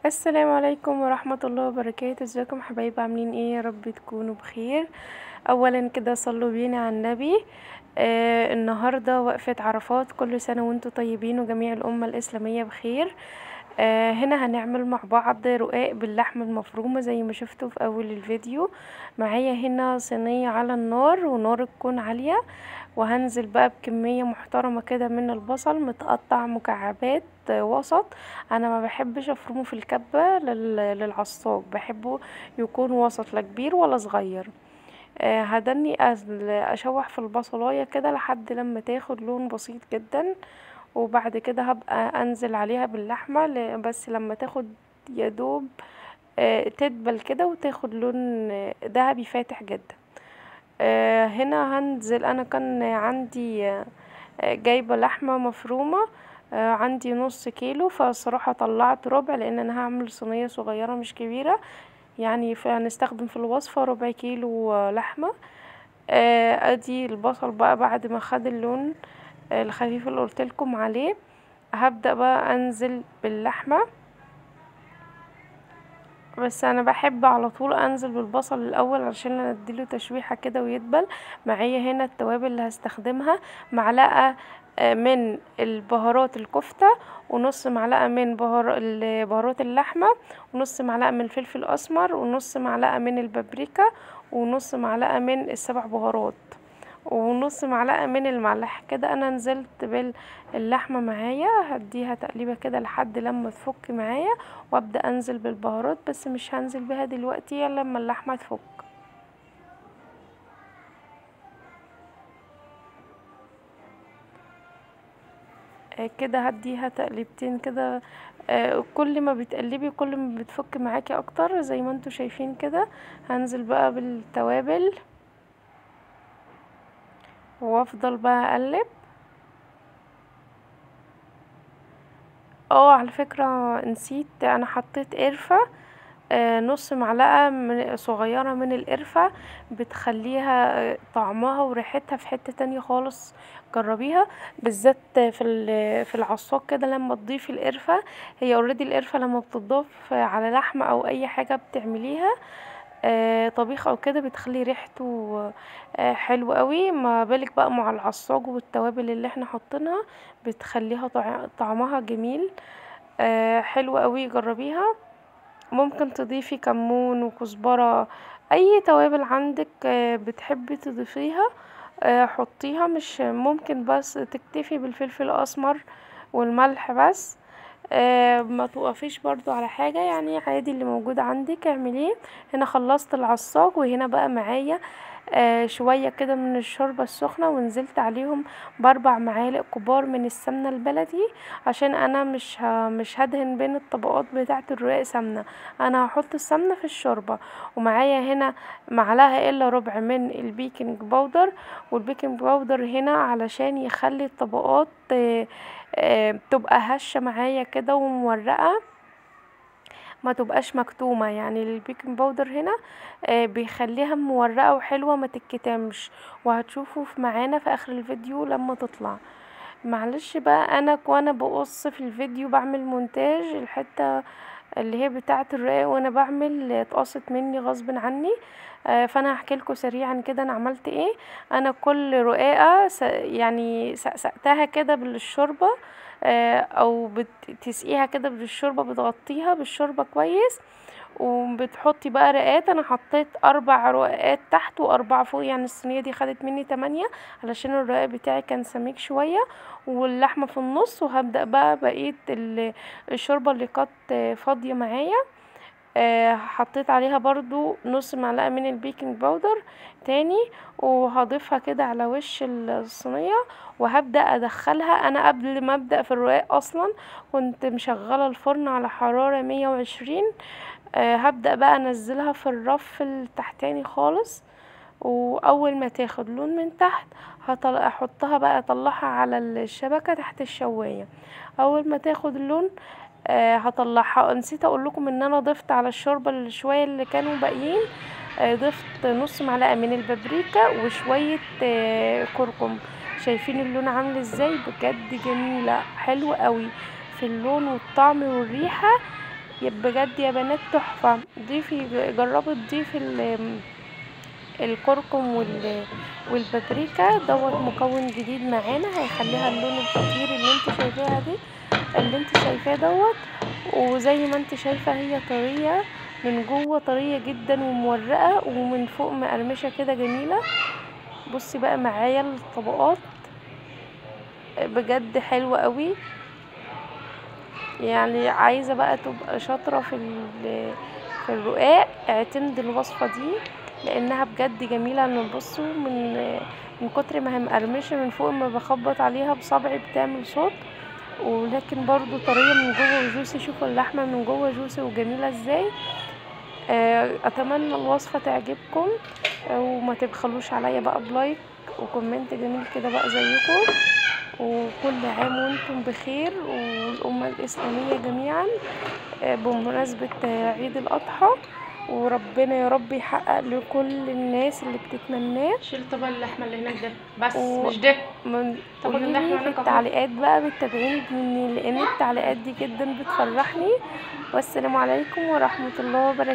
السلام عليكم ورحمة الله وبركاته. ازيكم حبايب، عاملين ايه؟ يا رب تكونوا بخير. اولا كده صلوا بينا على النبي. النهاردة وقفة عرفات، كل سنة وانتم طيبين وجميع الأمة الإسلامية بخير. هنا هنعمل مع بعض رقاق باللحمة المفرومة زي ما شفتوا في اول الفيديو. معايا هنا صينية على النار ونار تكون عالية، وهنزل بقى بكمية محترمة كده من البصل متقطع مكعبات وسط. انا ما بحبش افرمه في الكبة للعصاج، بحبه يكون وسط، لا كبير ولا صغير. هدني اشوح في البصلاية كده لحد لما تاخد لون بسيط جدا، وبعد كده هبقى انزل عليها باللحمة، بس لما تاخد يدوب تدبل كده وتاخد لون ذهبي فاتح جدا. هنا هنزل، انا كان عندي جايبة لحمة مفرومة، عندي نص كيلو، فصراحة طلعت ربع لان انا هعمل صينية صغيرة مش كبيرة يعني، فهنستخدم في الوصفة ربع كيلو لحمة. ادي البصل بقى بعد ما خد اللون الخفيف اللي قلتلكم عليه، هبدأ بقى انزل باللحمة. بس انا بحب على طول انزل بالبصل الاول عشان اديله تشويحة كده ويدبل. معايا هنا التوابل اللي هستخدمها، معلقة من البهارات الكفتة، ونص معلقة من بهارات اللحمة، ونص معلقة من الفلفل الاسمر، ونص معلقة من البابريكا، ونص معلقة من السبع بهارات، ونص معلقة من الملح. كده انا نزلت باللحمة معايا، هديها تقليبة كده لحد لما تفك معايا، وابدأ انزل بالبهارات، بس مش هنزل بها دلوقتي لما اللحمة تفك. كده هديها تقليبتين كده، كل ما بتقلبي كل ما بتفك معاكي اكتر زي ما انتوا شايفين كده. هنزل بقى بالتوابل وافضل بقى اقلب. على فكرة نسيت، انا حطيت قرفة، نص معلقة صغيرة من القرفة، بتخليها طعمها وريحتها في حتة تانية خالص. جربيها بالذات في العصاج كده لما تضيفي القرفة. هي already القرفة لما بتضاف على لحمة او اي حاجة بتعمليها طبيخ او كده بتخلي ريحته حلو قوي، ما بالك بقى مع العصاج والتوابل اللي احنا حاطينها، بتخليها طعمها جميل، حلو قوي. جربيها. ممكن تضيفي كمون وكزبرة، اي توابل عندك بتحبي تضيفيها حطيها، مش ممكن بس تكتفي بالفلفل الاسمر والملح بس، ما توقفيش برضو على حاجة يعني، عادي اللي موجود عندك اعمليه. هنا خلصت العصاج، وهنا بقى معايا شوية كده من الشوربة السخنة، ونزلت عليهم ب4 معالق كبار من السمنة البلدي، عشان انا مش هدهن بين الطبقات بتاعة الرقاق سمنة، انا هحط السمنة في الشوربة. ومعايا هنا معلقة الا ربع من ال baking powder، وال baking powder هنا علشان يخلي الطبقات تبقى هشة معايا كده ومورقة، ما تبقاش مكتومة. يعني ال baking powder هنا بيخليها مورقة وحلوة ما تتكتمش، وهتشوفوا معانا في اخر الفيديو لما تطلع. معلش بقى انا وانا بقص في الفيديو بعمل مونتاج، الحتة اللي هي بتاعة الرقاق وانا بعمل اتقصت مني غصب عني، فانا هحكي لكم سريعا كده انا عملت ايه. انا كل رقاقة يعني سقسقتها كده بالشوربة، او بتسقيها كده بالشوربة، بتغطيها بالشوربة كويس، وبتحطي بقى رقات. انا حطيت 4 رقاقات تحت و4 فوق، يعني الصينية دي خدت مني 8 علشان الرقاق بتاعي كان سميك شوية، واللحمة في النص. وهبدأ بقى بقية الشوربة اللي كانت فاضية معايا، حطيت عليها برضو نص معلقة من ال baking powder تاني، وهضيفها كده على وش الصينية، وهبدأ ادخلها. انا قبل ما ابدأ في الرقاق اصلا كنت مشغلة الفرن على حرارة 120، هبدأ بقى انزلها في الرف التحتاني خالص، واول ما تاخد لون من تحت احطها بقى، اطلعها على الشبكة تحت الشواية. اول ما تاخد اللون هطلعها. نسيت اقول لكم ان انا ضفت على الشوربة شوية اللي كانوا باقيين، ضفت نص معلقه من البابريكا وشوية كركم. شايفين اللون عامل ازاي؟ بجد جميلة، حلو قوي في اللون والطعم والريحه. بجد يا بنات تحفة. ضيفي، جربي تضيفي الكركم والبابريكا دوت، مكون جديد معانا هيخليها اللون الخطير اللي انت شايفاها دي، اللي انت شايفاه دوت. وزي ما انت شايفه هي طرية من جوه، طرية جدا ومورقه، ومن فوق مقرمشه كده جميلة. بصي بقى معايا الطبقات بجد حلوة قوي. يعني عايزه بقى تبقى شاطرة في الرقاق، اعتمد الوصفة دي لانها بجد جميلة. انا بصوا من كتر ما هي مقرمشه من فوق، ما بخبط عليها بصبعي بتعمل صوت، ولكن برضو طرية من جوه وجوسي. شوفوا اللحمة من جوه جوسي وجميلة ازاي. اتمنى الوصفة تعجبكم، وما تبخلوش عليا بقى ب like و comment جميل كده بقى زيكم. وكل عام وانتم بخير، والامه الاسلامية جميعا، بمناسبة عيد الاضحى. وربنا يا رب يحقق لكل الناس اللي بتتمناه. شيل طبق اللحمة اللي هناك ده بس، مش ده طبق اللحمة. في التعليقات بقى بتتابعيني منين، لان التعليقات دي جدا بتفرحني. والسلام عليكم ورحمة الله وبركاته.